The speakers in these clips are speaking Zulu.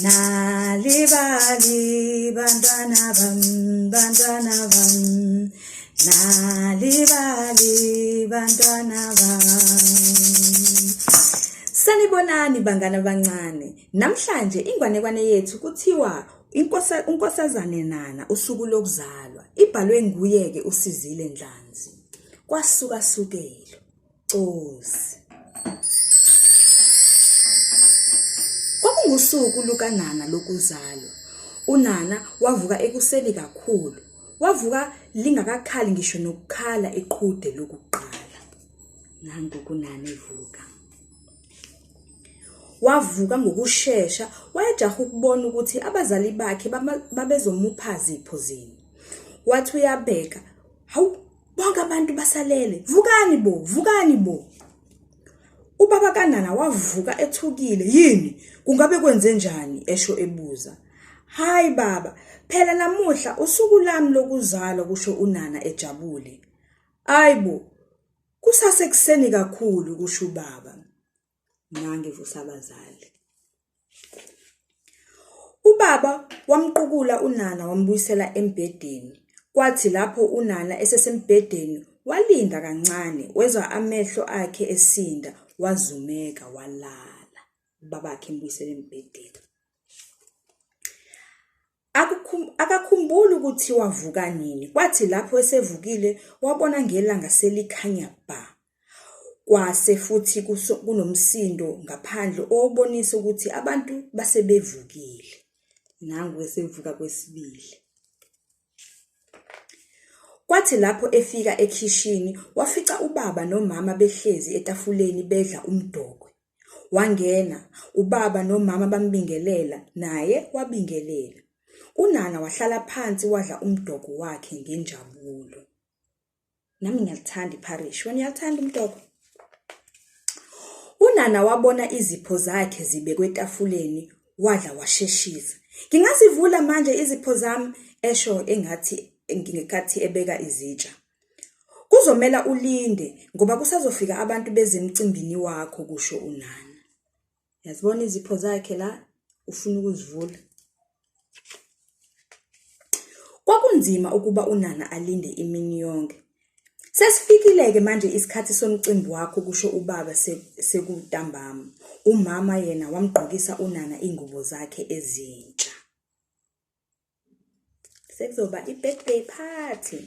Nalibali bantwana bam, bantwana bam. Nalibali bantwana bam. Sanibonani bangani abancane. Namhlanje ingwanekwane yethu kuthiwa inkosa uNkosazane Nana usuku lokuzalwa. Ibhalwe nguye-ke uSizile Ndlanzi. Kwasuka sukelo. Cozi. Kwakungusuku lukaNana lokuzalwa. UNana wavuka ekuseni kakhulu. Wavuka lingakakhali ngisho nokukhala iqhude lokuqala. Nangu kuNana evuka. Wavuka ngokushesha wayejaha ukubona ukuthi abazali bakhe babezomupha zipho zini. Wathi uyabheka, hawu Bonke abantu basalele. Vukani bo, vukani bo. Ubaba kaNana wavuka ethukile. Yini? Kungabe kwenze njani? esho ebuza. Hayi baba, phela namuhla usuku lami lokuzalwa kusho uNana ejabule. Hayi bo, kusasekuseni kakhulu kusho ubaba. Nange vusa abazali. Ubaba wamqukula uNana wambuyisela embhedeni. Kwathi lapho uNana esesembhedeni walinda kancane wezwa amehlo akhe esinda wazumeka walala. Ubabakhe embuyisela embhedeni. Akakhumbuli ukuthi wavuka nini. Kwathi lapho esevukile wabona ngelanga selikhanya bha. Kwase futhi kunomsindo ngaphandle owawubonisa ukuthi abantu base bevukile. Nangu esevuka kwesibili. Kwathi lapho efika ekhishini wafica ubaba nomama behlezi etafuleni bedla umdokwe. Wangena, ubaba nomama bambingelela, naye wabingelela. UNana wahlala phansi wadla umdoko wakhe ngenjabulo. Nami ngiyalithanda ipharishi, wena uyalithanda umdoko? UNana wabona izipho zakhe zibekwe etafuleni, wadla washeshisa. Ngingazivula manje izipho zami, esho engathi ngenkathi ebeka izitsha. Kuzomela ulinde ngoba kusazofika abantu beze emcimbini wakho, kusho uNana. Uyazibona izipho zakhe la ufuna ukuzivula. Kwakunzima ukuba uNana alinde imini yonke. Sesifikile-ke manje isikhathi somcimbi wakho, kusho ubaba sekuntambama. Umama yena wamgqokisa uNana ingubo zakhe ezintsha. Sekuzoba i-birthday party.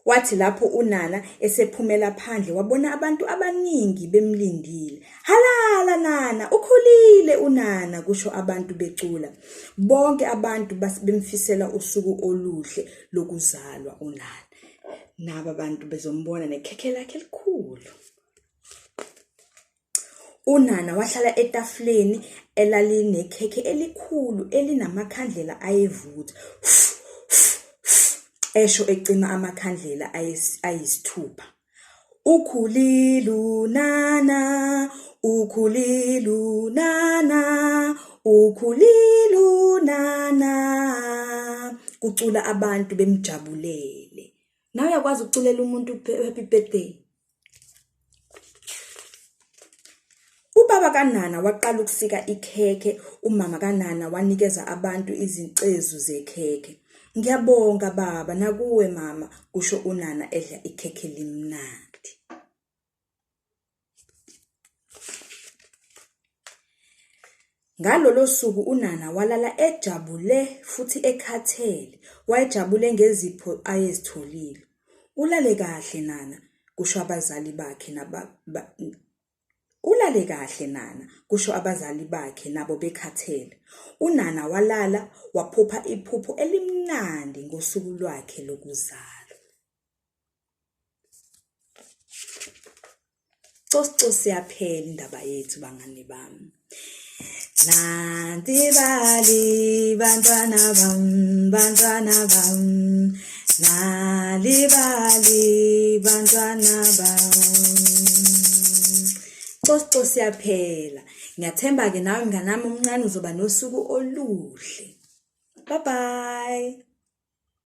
Wathi lapho uNana esephumela phandle wabona abantu abaningi bemlindile. Halala Nana, ukhulile uNana, kusho abantu becula. Bonke abantu bemfisela usuku oluhle lokuzalwa uNana. Naba abantu bezombona nekhekhe lakhe elikhulu. UNana wahlala etafuleni elalinekhekhe elikhulu elinamakhandlela ayevutha. Esho ecima amakhandlela ayisithupha. Ukhulile uNana, ukhulile uNana, ukhulile uNana, kucula abantu bemjabulele. Nawe uyakwazi ukuculela umuntu happy birthday. Ubaba kaNana waqala ukusika ikhekhe, umama kaNana wanikeza abantu izincezu zekhekhe. Ngiyabonga baba nakuwe mama, kusho uNana edla ikhekhe limnandi. Ngalolo suku uNana walala ejabule futhi ekhathele. Wayejabule ngezipho ayezitholile. Ulale kahle Nana, kusho abazali bakhe Ulale kahle Nana, kusho abazali bakhe nabo bekhathele. UNana walala waphupha iphupho elimnandi ngosuku lwakhe lokuzalwa. Cosi cosi yaphela indaba yethu bangani bami. Nanti bali bantwana bam bantwana bam nalibali bantwana bam. Cosi cosi yaphela. Ngiyathemba ke nawe mnganami omncane uzoba nosuku oluhle. Bye bye.